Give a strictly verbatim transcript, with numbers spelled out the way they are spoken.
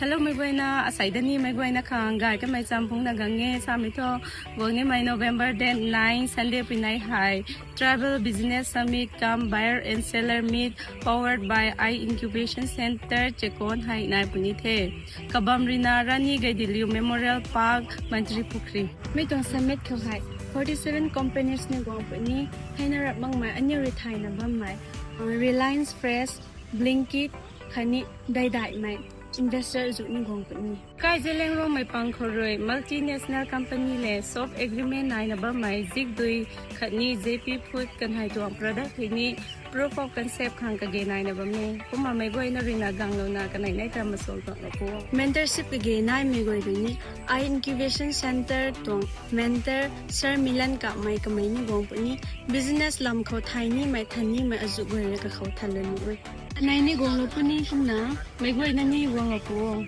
Hello meic guayna, asei da ni meic guayna khang gay kamei cham phungna gang e samei thu, guang nimei November date nine Sunday pui nei hei Tribal Business Summit cum Buyer and Seller Meet powered by I Incubation Centre Chekon hei nai puni the. Kabam ruina Rani Gaidinliu Memorial Park, Mantripukhri. Mi tuang summit khou hei forty seven companies ni guang puni. Theina rap makmei aniu rui thayna bammei Reliance Fresh, Blinkit khatni daidaihmei investor zu ni guang puni. Kai Zeliangrongmei pang khou rui multinational company le swap agreement naina bammei Zikdui khatni J P Food kanhei tuang product hei ni proof of concept khang kage naina bam e. Kumna meic guayna ruina ganglouna kanei nei ta masuang tuang la pu. Mentorship kage naimei guay rui ni I Incubation Centre tuang mentor Sir Milan Kapmei kamei ni guang puni. Business lam khou thay nimei than nimei azu guay rui kakhou thanlou ni e. Anei ni guanglou puni kumna meic guayna ni guanglou pu o.